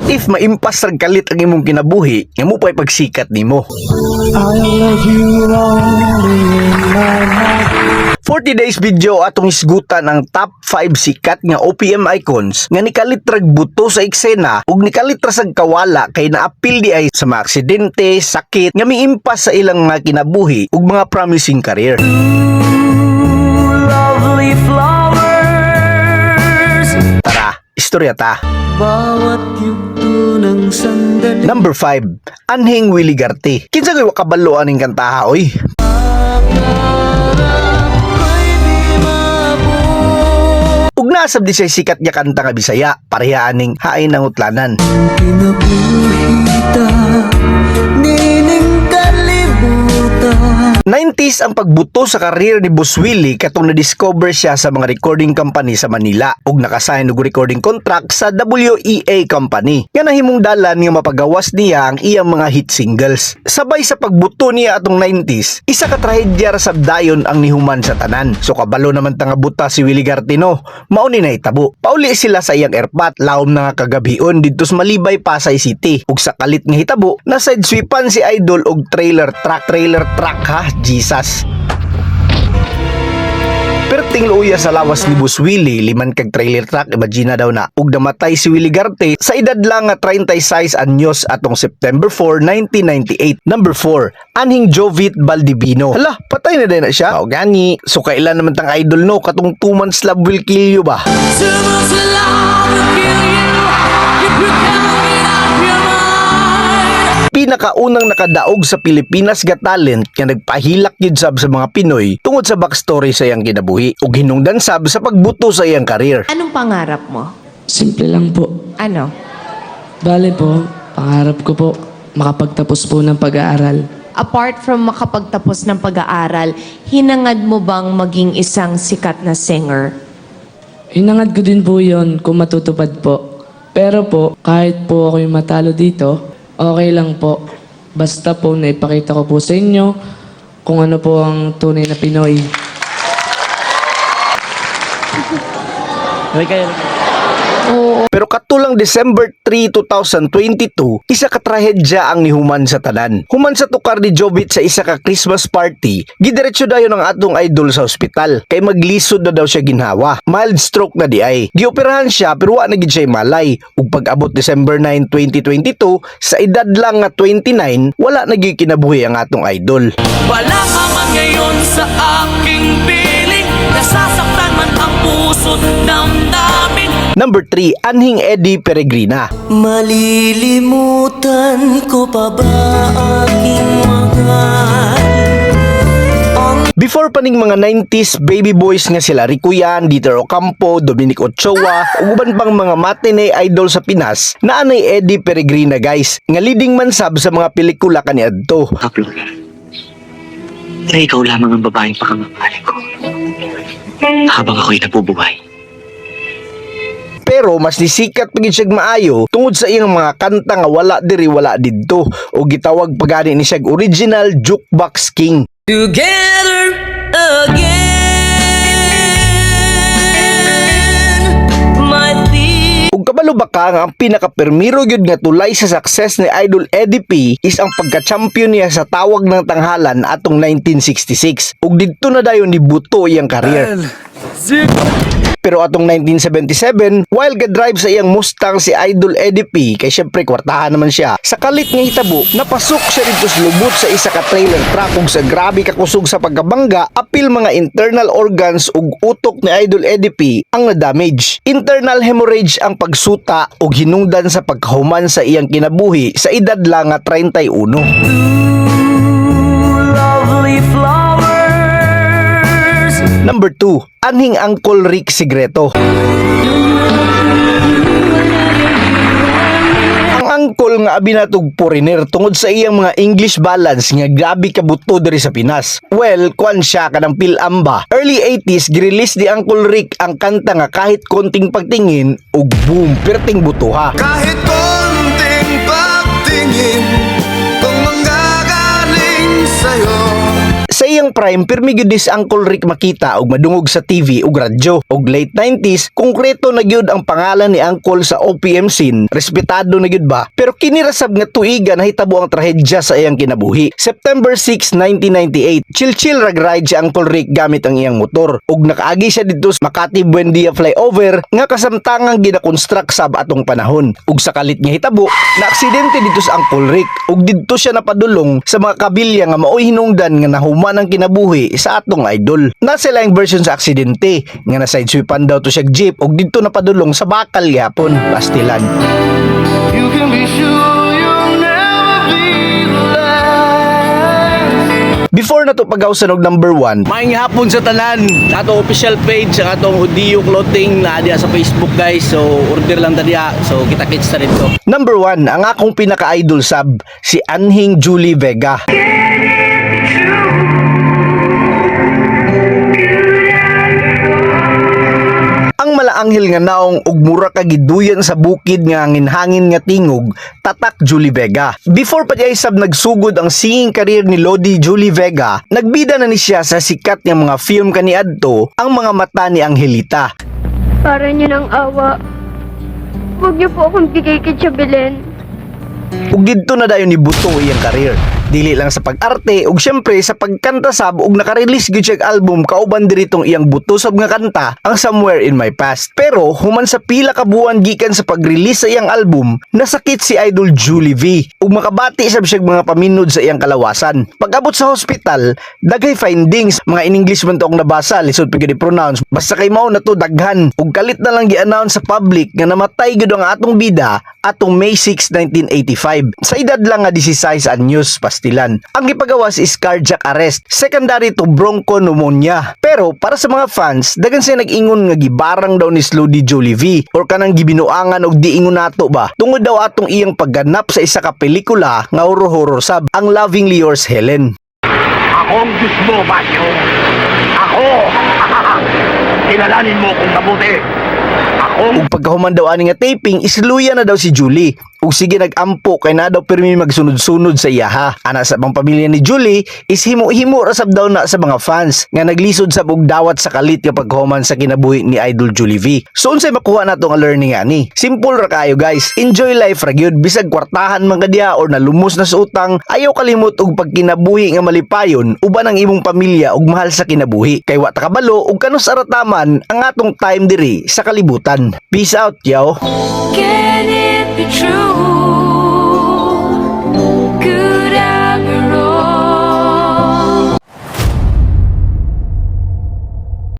What if maimpas rag kalit ang imong kinabuhi nga mo pa'y pagsikat nimo? I love you only in my mind. For today's video, atong hisgutan ang top 5 sikat nga OPM icons nga nikalit rag buto sa eksena ug nikalit ra sag kawala kay naapil di ay sa mga aksidente, sakit nga miimpas sa ilang mga kinabuhi ug mga promising career. Lovely flowers. Tara, istorya ta. Bawat yugto ng sandali. Number 5, Anhing Willie Garte. Kinsa kay wa kabalo aning kantaha, oy? Ko'y di maabot. Ug nasab di siya sikat nga kanta nga Bisaya, pareha aning Hain ang Utlanan. Kinabuhi ta nining kalibutan. 90s ang pagbuto sa career ni Boss Willie katong na-discover siya sa mga recording company sa Manila ug nakasign og recording contract sa WEA Company nga nahimong dalan nga mapagawas niya ang iyang mga hit singles. Sabay sa pagbuto niya atong 90s, isa ka trahedya ra sab dayon ang nihuman sa tanan. So kabalo naman ta nga buta si Willie Garte, no. Mao ni nahitabo. Pauli sila sa iyang erpat, laom na nga kagabion didto sa Malibay, Pasay City. Ug sa kalit nga hitabo, na sideswipan si Idol og trailer truck, trailer truck ha, Jesus. Perting luya sa lawas ni Boss Willie, liman kag trailer truck, imagine daw na. Ug namatay si Willie Garte sa edad lang nga 36 anyos atong September 4, 1998. Number 4, Anhing Jovit Baldivino. Hala, patay na din na siya. O gani. So kailan naman tang idol, no, katong 2 months love will kill you ba? 2 months love will kill you if you can't get out your mind. Pinakaunang nakadaog sa Pilipinas Got Talent nga nagpahilak gyud sab sa mga Pinoy tungod sa backstory sa iyang kinabuhi ug hinungdan sab sa pagbuto sa iyang career. Anong pangarap mo? Simple lang po. Ano? Bale po, pangarap ko po, makapagtapos po ng pag-aaral. Apart from makapagtapos ng pag-aaral, hinangad mo bang maging isang sikat na singer? Hinangad ko din po yon kung matutupad po. Pero po, kahit po ako'y matalo dito, okay lang po. Basta po naipakita ko po sa inyo kung ano po ang tunay na Pinoy. Pero katulang December 3, 2022, isa ka trahedya ang nihuman sa tanan. Human sa tukar ni Jovit sa isa ka Christmas party, gidiretso dayon ang atong idol sa ospital kay maglisod na daw siya ginhawa. Mild stroke na di ay. Gioperahan siya pero wa na gid siya malay. Ug pag-abot December 9, 2022, sa edad lang nga 29, wala na gyud kinabuhi ang atong idol. Wala ka man ngayon sa aking piling. Nasasaktan man ang puso't damdamin. Number 3, Anhing Eddie Peregrina. Malilimutan ko pa ba, aking mahal, ang Before pa ning mga 90s baby boys nga sila Rico Yan, Dieter Ocampo, Dominic Ochoa, ug uban pang mga matinee idol sa Pinas, naanay Eddie Peregrina, guys, nga leading man sab sa mga pelikula kaniadto. Flora, na ikaw lamang ang babaeng pakamamahal ko habang ako'y nabubuhay. Pero mas nisikat pa gid siyag maayo tungod sa iyang mga kanta nga wala diri wala didto o gitawag pa gani ni siyag original jukebox king. Together again, my dear. Ug kabalo ba ka nga ang pinakapirmiro gyud nga tulay sa success ni Idol Eddie P is ang pagka-champion niya sa Tawag ng Tanghalan atong 1966, ug didto na dayon ni buto iyang career. Pero atong 1977, while ga-drive sa iyang Mustang si Idol Eddie P, kay syempre kwartahan naman siya, sa kalit nga hitabo, napasok siya dito sa lubot sa isa ka trailer truck ug sa grabe kakusog sa pagkabangga, apil mga internal organs ug utok ni Idol Eddie P ang na-damage. Internal hemorrhage ang pagsuta ug hinungdan sa pagkahuman sa iyang kinabuhi sa edad lang nga 31. Lovely flowers. Number 2, Anhing Uncle Rick Segreto. Ang uncle nga abi natog foreigner tungod sa iyang mga English ballads nga grabe kabuto diri sa Pinas. Well, kwan siya kanang Phil-Am ba. Early 80s, girelease ni Uncle Rick ang kanta nga Kahit Konting Pagtingin ug boom, perting butuha. Kahit konting pagtingin, kung manggagaling Sa iyang prime, pirmi gyud ni si Uncle Rick makita og madungog sa TV ug radyo. Og late 90s, konkreto na gyud ang pangalan ni Uncle sa OPM scene, respetado na gyud ba? Pero kini ra sab nga tuiga nahitabo ang trahedya sa iyang kinabuhi. September 6, 1998, chill-chill rag ride si Uncle Rick gamit ang iyang motor. Ug nakaagi siya didto sa Makati Buendia flyover nga kasamtangang gina-construct sab atong panahon. Ug sa kalit nga hitabo, naaksidente didto sa Uncle Rick ug didto siya napadulong sa mga kabilya nga maoy hinungdan nga nahuman ang kinabuhi sa atong idol. Nasa laing version sa aksidente nga na sidesweepan daw to siya jeep ug didto napadulong sa bakal gyapon, pastilan. You can be sure you'll never be the last. Before na to pagawsan og number 1, Maayong hapon sa tanan. Ato official page ang atong Udio Clothing na diya sa Facebook, guys. So order lang ta diya. So kita-kits ta dito. Number 1, ang akong pinaka-idol sab, si Anhing Julie Vega. Ang malaanghel nga naong ug mura ka giduyan sa bukid nga hangin-hangin nga tingog, tatak Julie Vega. Before pa diay sab nagsugod ang singing career ni Lodi Julie Vega, nagbida na ni siya sa sikat nga mga film kaniadto, Ang Mga Mata ni Angelita. Para niyo ng awa. Huwag niyo po akong bigay kay Tia Belen. Ug didto na dayon ni buto iyang career. Dili lang sa pag-arte ug syempre sa pagkanta sab, ug naka-release gyud siya og album kauban diri tong iyang buto sab nga kanta, ang Somewhere in My Past. Pero human sa pila ka buwan gikan sa pag-release sa iyang album, nasakit si Idol Julie V ug makabati sab siya mga paminod sa iyang kalawasan. Pag-abot sa hospital, daghay findings, mga in English man to ang nabasa, lisod pa gyud i-pronounce. Basta kay mao na to daghan ug kalit na lang gi-announce sa public nga namatay gyud ang atong bida atong May 6, 1985. Sa edad lang nga 16 anyos, pastilan. Ang gipagawas is cardiac arrest, secondary to bronchopneumonia. Pero para sa mga fans, daghan siya nag-ingon nga gibarang daw ni Lodi Julie V or kanang gibinuangan og diingon nato ba. Tungod daw atong iyang pagganap sa isa ka pelikula nga horror-horror sab, ang Lovingly Yours Helen. Ako ang Diyos mo, Matthew. Ako! Kilalanin mo kung mabuti. Ako Ug pagkahuman daw ani nga taping, isluya na daw si Julie. Ug sige nag-ampo kay na daw pirmi magsunod-sunod sa iyaha. Ana sa bang pamilya ni Julie is himo-himo ra sab daw na sa mga fans nga naglisod sab og dawat sa kalit nga pagkahuman sa kinabuhi ni Idol Julie V. So unsay makuha nato nga learning ani? Simple ra kayo, guys. Enjoy life ra gyud, bisag kwartahan man ka diha or nalumos na sa utang, ayaw kalimot og pagkinabuhi nga malipayon uban ang imong pamilya ug mahal sa kinabuhi. Kay wa ta kabalo ug kanus arataman ang atong time diri sa kalibutan. Peace out, yo. Can it be true?